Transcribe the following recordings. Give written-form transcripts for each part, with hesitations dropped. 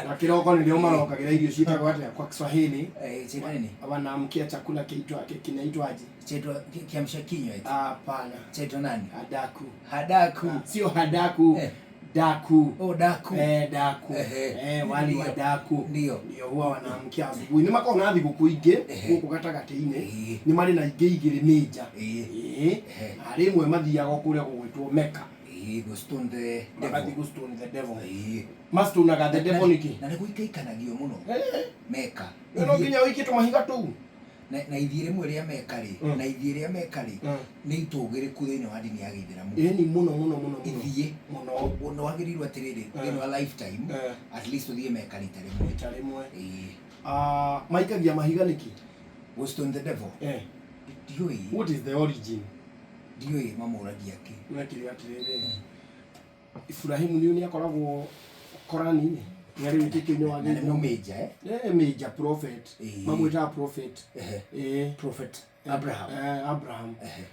Na kĩroko nĩrĩo marokagĩra irio ciĩtagwo atĩa kwa Kiswahili? Eh, chaitwa nini? Wanaamkia chakula kiitwa kinaitwaje? Chaitwa kiamsha kinywa eti. Hapana. Chaitwa nani? Hadaku. Hadaku. Sio hadaku. Eh. Daku. Oh, daku. Eh, daku. Ehe. Eh, wali wa Ndio. daku. Ndio. Ndio huwa wanaamkia asubuhi. Nĩ makoragwo na thigũkũ ingĩ Ehe. gũkũ gatagatĩ-inĩ. Ĩĩ. Nĩ marĩ na ingĩ igĩrĩ major. Ĩĩ. Ĩĩ. Ehe. Na harĩ ĩmwe mathiaga kũrĩa gũgwĩtwo Mecca. Ĩĩ, go stone the Magathiĩ devil. gũ stone the devil. Ĩĩ. Mastonaga the devil nĩkĩ? Na nĩ gũikaikanagio mũno. Eh, Meka. No nginya ũikie tũmahiga tũu. Na ithiĩ rĩmwe rĩa Meka rĩ, Mm. na ithiĩ rĩa Meka rĩ, nĩ itũgĩrĩku thĩinĩ wa ndini ya Gĩithĩramu. Ĩni mũno mũno mũno mũno. Ithiĩ Mũno. nĩ wagĩrĩirwo atĩrĩrĩ, thĩinĩ wa lifetime, Eh. at least ũthiĩ Meka rita rĩmwe. Rita rĩmwe. Ĩĩ. Ah, maikagia mahiga nĩkĩ? Go stone the devil. Eh. Ndiũĩ, What is the origin? ndiũĩ mamũragia kĩ. Mekire atĩrĩrĩ. Ibrahimu nĩ nĩ akoragwo Korani-inĩ. Nĩ arĩ wĩtĩkio-inĩ wa Na nĩ Gĩithĩramu. mũmĩnja, eh? Eh, major prophet. Ĩĩ. Mamwĩtaga prophet. Ehe. Eh. Prophet Abraham. Eh, Abraham. Ehe.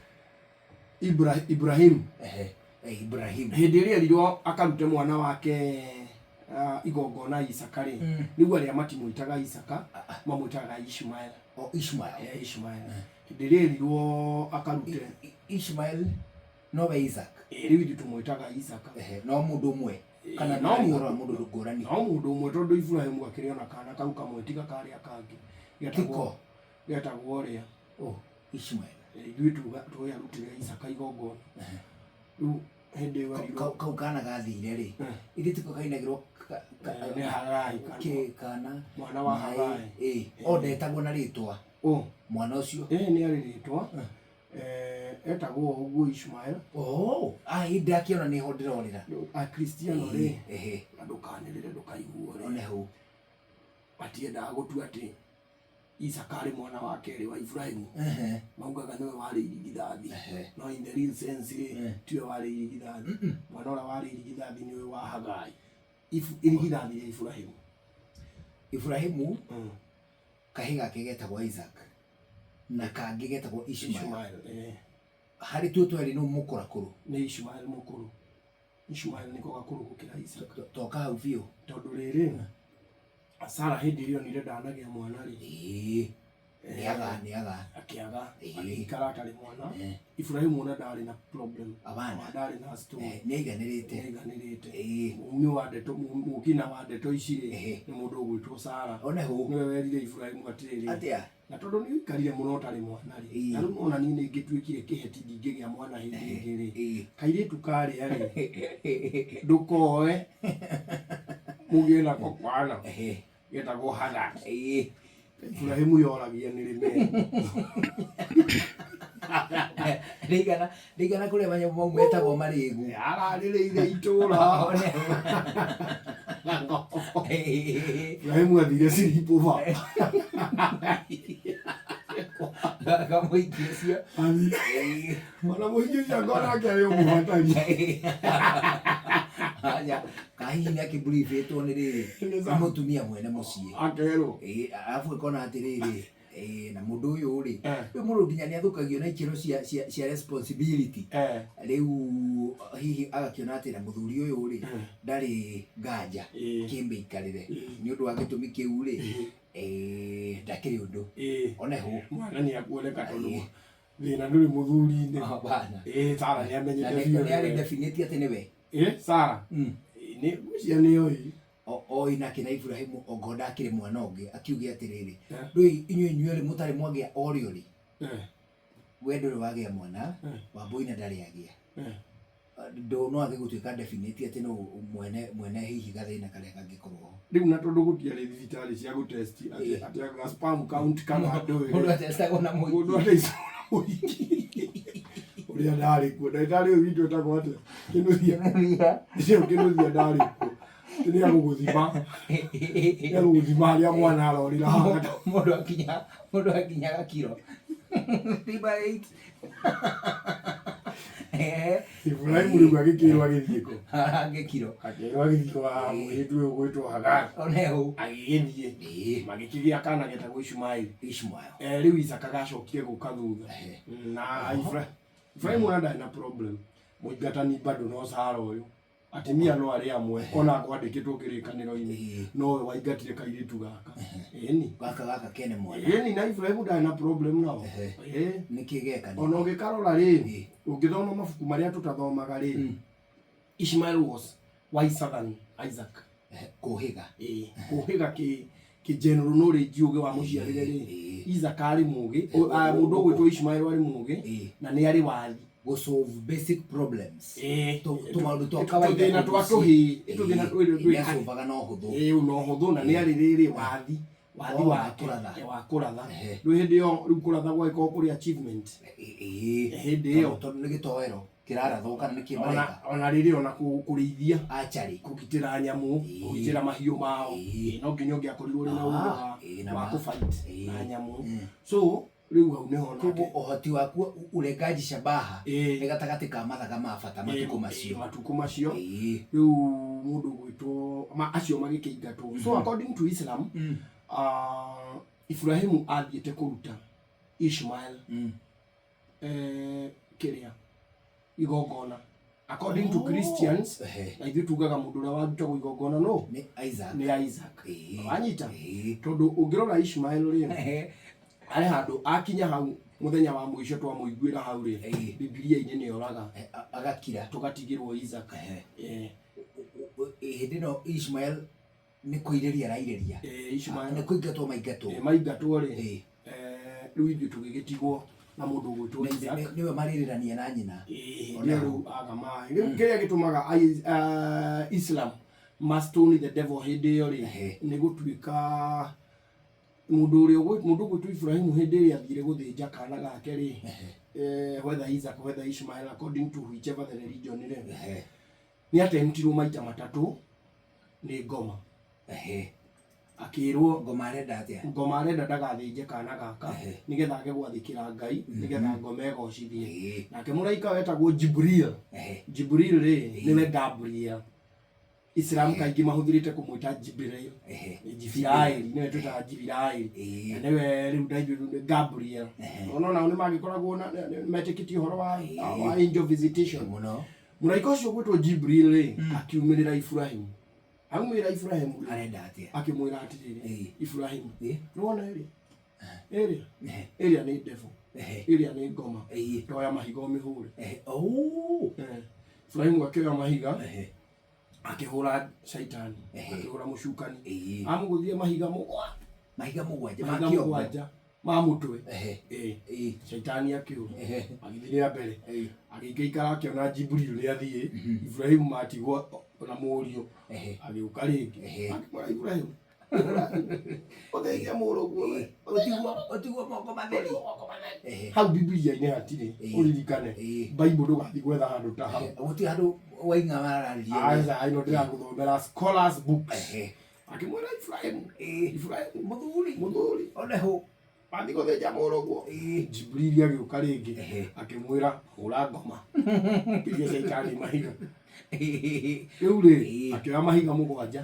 Ibrahim. Ehe. Eh, Ibrahim. Hĩndĩ ĩrĩa erirwo akarute mwana wake igongona Isaka rĩ, Mm. nĩguo arĩa matimwĩtaga Isaka, Ah, ah. mamwĩtaga Ishmael. Oh, Ishmael. Eh, Ishmael. Hĩndĩ ĩrĩa erirwo akarute, Ishmael nowe Isaac. Eh, rĩu ithuĩ tũmwĩtaga Isaka. Ehe, no mũndũ ũmwe kana no no mũndũ- mũndũ mũndũ ngũrani. No mũndũ ũmwe tondũ Ibrahimu akĩrĩ ona kana kau kamwe tiga karĩa kangĩ. Getagwo Tiko. getagwo ũrĩa. Oh, Ishmael. Eh, ithuĩ tuga tũĩ arutĩre Isaka igongona. Ehe. Rĩu hĩndĩ ĩyo Kau- erirwo Kau kana gathire rĩ. Eh. Ithe tiko kainagĩrwo Eh, nĩ Hagai kana kĩ kana mwana wa Hagai. Ĩ, o ndetagwo na rĩtwa Oh, mwana ũcio. eh nĩ arĩ rĩtwa. Eh. Eh, etagwo ũguo Ishmael. Oh, ah, ĩ ndakĩona nĩho ndĩrorĩra. Akristiano rĩ, Ehe, na ndũkanĩrĩre ndũkaiguo rĩ, one hau. matiendaga gũtua atĩ Isaka arĩ mwana wa kerĩ wa Ibrahimu. Ehe. Maugaga nĩwe warĩ irigithathi. Ehe. No in the real sense rĩ, Eh. tiwe warĩ irigithathi. Mwana ũrĩa warĩ irigithathi nĩwe wa Hagai. Irigithathi rĩa Ibrahimu. Ibrahimu Mm. kahĩ gake getagwo Isaac na kangĩ getagwo Ishmael. Ishmael, eh. Harĩ tuo twerĩ nũ mũkũrakũrũ. Nĩ Ishmael mũkũrũ. Ishmael nĩko gakũrũ gũkĩra Isaka. Toka hau biũ. Tondũ rĩrĩ, Sara hĩndĩ ĩrĩa onire ndanagĩa mwana rĩ, Ĩĩ. Nĩaga, nĩaga. akĩaga, Ĩĩ. agĩikara atarĩ mwana. Eh, Ibrahimu ona ndarĩ na problem. Abana. Ndarĩ na story. Eh, nĩaiganĩrĩte. Nĩaiganĩrĩte. Ĩĩ. Mumi wa ndeto, mũkina wa ndeto ici rĩ, Ehe. nĩ mũndũ ũgwĩtwo Sara. One hau. Nĩwe werire Ibrahimu atĩrĩrĩ, Atĩa? na tondũ nĩ ũikarire mũno ũtarĩ mwana rĩ, Ĩĩ. na rĩu ona niĩ nĩ ngĩtuĩkire kĩheti ndingĩgĩa mwana hĩndĩ ĩngĩ rĩ, Ĩĩ. kairĩtu karĩa rĩ, ndũkoe mũgĩe nako kwana Ehe. getagwo Hagar. Ĩĩ. Ibrahimu yoragia nĩ rĩ merwo. Ndĩigana ndĩigana kũrĩa manyamũ mau metagwo marĩgu. Ararĩrĩire itũra. One hau. Ĩĩ. Ibrahimu athire sleepover. Kamũingĩ ũcio. Athire Ĩĩ. ona mũingĩ ũcio angona ake arĩ ũmũbatari. Aya, kahihi nĩ akĩmburibĩtwo nĩ rĩrĩ Nĩ nĩ mũtumia mwene mũciĩ. Akerwo. Ĩĩ, arabu ĩkona atĩrĩrĩ ĩĩ, na mũndũ ũyũ rĩ Eh. rĩu mũndũ nginya nĩ athũkagio na ikĩro cia cia cia responsibility Eh. rĩu hihi agakĩona atĩ na mũthuri ũyũ rĩ Eh. ndarĩ nganja Ĩĩ. kĩmĩikarĩre Ĩĩ. nĩ ũndũ wa gĩtũmi kĩu rĩ Ĩĩ. ĩĩ, ndakĩrĩ ũndũ Ĩĩ. one hũ Mwana nĩ akuoneka tondũ Ĩĩ. thĩna ndũrĩ mũthuri-inĩ. Hapana. Ĩĩ Sara nĩ Na amenyete nĩ biũ. nĩ arĩ definite atĩ nĩwe. Ĩĩ Sara. Mm. Ĩĩ, Nĩ ngwĩciria nĩ oĩ. Oi nake na Ibrahimu ongo ndakĩrĩ mwana ũngĩ akiuge atĩrĩrĩ Eh. ndũĩ inyuĩ inyuerĩ mũtarĩ mwagĩa orĩ orĩ Eh. we ndũrĩ wagĩa mwana Eh. Wambũi na ndarĩ agĩa Eh. ndũ no age gũtuĩka definite atĩ no mwene mwene hihi gathĩna karĩa kangĩkorwo ho. Rĩu na tondũ gũtiarĩ thibitarĩ cia gũtest atĩ Ĩĩ. atĩ anga sperm count kana ndũĩ. Mũndũ atestagwo na Mũndũ mũingĩ. atestagwo na mũingĩ. Ũrĩa ndarĩ kuo. Ndagĩtarĩ ũyũ witũ etagwo atĩa? Kĩnuthia. Ũcio Kĩnuthia ndarĩ kuo. Nĩ agũgũthima. Nĩ agũgũthima harĩa mwana arorĩra haha gatagatĩ. Mũndũ akinya mũndũ akinyaga kiro 3 by 8. Eh, Ibrahimu rĩu agĩkĩrwo agĩthiĩ kũ? arange kiro. Akĩrwo agĩthiĩ kwa mũirĩtu ũyũ ũgwĩtwo Hagari. One hau. Agĩgĩthiĩ. Ĩĩ. Magĩkĩgĩa kana getagwo Ishumaeli. Ishmael. Eh, rĩu Isaka gacokire gũka thutha. Ehe. Na Ibrahimu ona ndarĩ na problem. Mũingatani bado no Sara ũyũ. Atimia no arĩ amwe ona kwandĩkĩtwo kĩrĩkanĩro-inĩ, nowe waingatire kairĩtu gaka, ĩni. Gaka kene mwana. Ĩni, na Ibrahimu ndarĩ na problem nao. Ĩ. Nĩkĩ geka? Ona ũgĩkarora rĩ, ũngĩthoma mabuku marĩa tũtathomaga rĩ, Ishmael was wiser than Isaac. Kũhĩga. Ĩ, kũhĩga kĩ kĩ general knowledge, ũgĩ wa mũciarĩre rĩ, Isaac arĩ mũgĩ. Mũndũ ũgwĩtwo Ishmael arĩ mũgĩ na nĩ arĩ wathi. Gũ solve basic problems. Tũmaũndũ twa kawaida. Tũthĩna twa tũhĩĩ, tũthĩna twĩrĩ. Nĩasolvaga na ũhũthũ. Ĩ, na ũhũthũ, na nĩ arĩ rĩrĩ wathi Oh, wake kũratha. Wa kũratha. Rĩu hĩndĩ ĩyo, rĩu kũratha gwagĩkorwo kũrĩ achievement hĩndĩ ĩyo. Tondũ nĩ gĩtoero kĩrarathwo kana nĩkĩ Ona mareka? Ona rĩrĩ, ona kũrĩithia, Archery. Kũgitĩra nyamũ, kũgitĩra mahiũ mao. No nginya ũngĩakorirwo ũrĩ na ũgĩ Na wa ma. kũfight na nyamũ. So rĩu hau nĩho nake Koguo ũhoti waku ulengaji shabaha nĩ gatagatĩ ka mathaga ma bata matukũ macio. Matukũ macio. Rĩu mũndũ ũgwĩtwo acio magĩkĩingatwo. So according to Islam, Ibrahimu athiĩte kũruta Ishmael kĩrĩa igongona. According to Christians, na ithuĩ tugaga mũndũ ũrĩa warutagwo igongona no Nĩ Isaac. Nĩ Isaac. Wanyita? Tondũ ũngĩrora Ishmael rĩ, arĩ handũ akinya hau mũthenya wa mũico twamũiguĩra hau rĩ, Bibilia-inĩ nĩ yoraga. Agakira. Tũgatigĩrwo Isaac. Hĩndĩ ĩno Ishmael nĩ kũirĩria arairĩria. Ishmael Nĩ kũingatwo maingatwo. Maingatwo rĩ, rĩu ithuĩ tũgĩgĩtigwo na mũndũ ũgwĩtwo Isaac. Nĩwe marĩrĩrania na nyina. Hĩndĩ ĩyo rĩu aga maĩ, rĩu kĩrĩa gĩtũmaga Islam mastone the devil hĩndĩ ĩyo rĩ, nĩ gũtuĩka mũndũ ũrĩa mũndũ ũgwĩtwo Ibrahimu hĩndĩ ĩrĩa athire gũthĩnja kana gake rĩ, whether Isaac, whether Ishmael, according to whichever the religion rĩ, nĩ atemptirwo maita matatũ nĩ ngoma. Akĩrwo Ngoma arenda atĩa? Ngoma arenda ndagathĩnje kana gaka, nĩgetha age gwathĩkĩra Ngai, nĩgetha ngoma ĩgocithie. Nake mũraika wetagwo Jibril. Jibril rĩ, nĩwe Gabriel. Islam kaingĩ mahũthĩrĩte kũmwĩta Jibril. Jibiraeli, nĩwe twĩtaga Jibiraeli, na nĩwe rĩu ndaithuĩ Gabriel. Ona nao nĩ magĩkoragwo na metĩkĩtie ũhoro wa angel visitation. Mũno. Mũraika ũcio ũgwĩtwo Jibril rĩ, akiumĩrĩra Ibrahimu. Aumĩrĩra Ibrahimu rĩ, Arenda atĩa? Akĩmwĩra atĩrĩrĩ, Ibrahimu, nĩwona ĩrĩa ĩrĩa ĩrĩa nĩ devil, ĩrĩa nĩ ngoma, toya mahiga ũmĩhũre. Oh. Ibrahimu akĩoya mahiga, akĩhũra caitani, akĩhũra mũcukani. Amũgũthire mahiga mũgwa Mahiga mũgwanja ma mahiga kĩongo. Mũgwanja ma mũtwe. Caitani akĩũra, agĩthiĩ rĩa mbere, agĩikaikara, akĩona Jibril nĩ athiĩ, Ibrahimu matigwo na mũriũ. Agĩũka rĩngĩ, akĩmwĩra, Ibrahimu, ũthĩnje mũrũguo we. Ũtigwo moko matheri. Hau Bibilia-inĩ hatirĩ. Ũririkane, Bible ndũgathiĩ gwetha handũ ta hau. Gũtirĩ handũ waing'a mararĩria. Aca, ĩno ndĩragũthomera scholars books. Akĩmwĩra Ibrahimu, Ibrahimu, Mũthuri. Mũthuri, One hũ. Wathiĩ gũthĩnja mũrũguo. Jibrili agĩũka rĩngĩ, akĩmwĩra, hũra ngoma, kĩria caitani mahiga. Rĩu rĩ, akĩoya mahiga mũgwanja,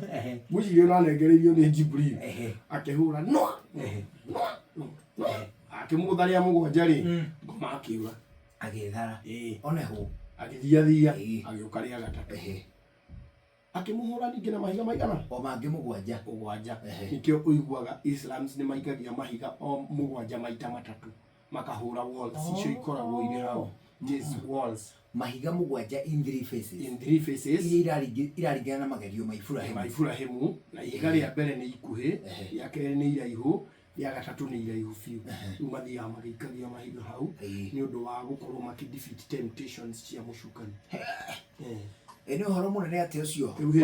mwĩcirie ũranengereirio nĩ Jibril, akĩhũra noa noa noa, akĩmũgũtha rĩa mũgwanja rĩ, ngoma akĩũra. Agĩthara. One hũ. Agĩthiathia, agĩũka rĩa gatatũ, akĩmũhũra ningĩ na mahiga maigana? O mangĩ mũgwanja. Mũgwanja. Nĩkĩo ũiguaga Islams nĩ maikagia mahiga o mũgwanja maita matatũ, makahũra walls icio ikoragwo irĩ hau. These walls. Mahiga mũgwanja in three faces. In three faces. Iria iraringana na magerio ma Ibrahimu. Ma Ibrahimu. Na ihiga rĩa mbere nĩ ikuhĩ, rĩa kerĩ nĩ iraihu, rĩa gatatũ nĩ iraihu biũ. Rĩu mathiaga magĩikagia mahiga hau nĩ ũndũ wa gũkorwo makĩ defeat temptations cia mũcukani. Ĩ, nĩ ũhoro mũnene atĩ ũcio. Rĩu.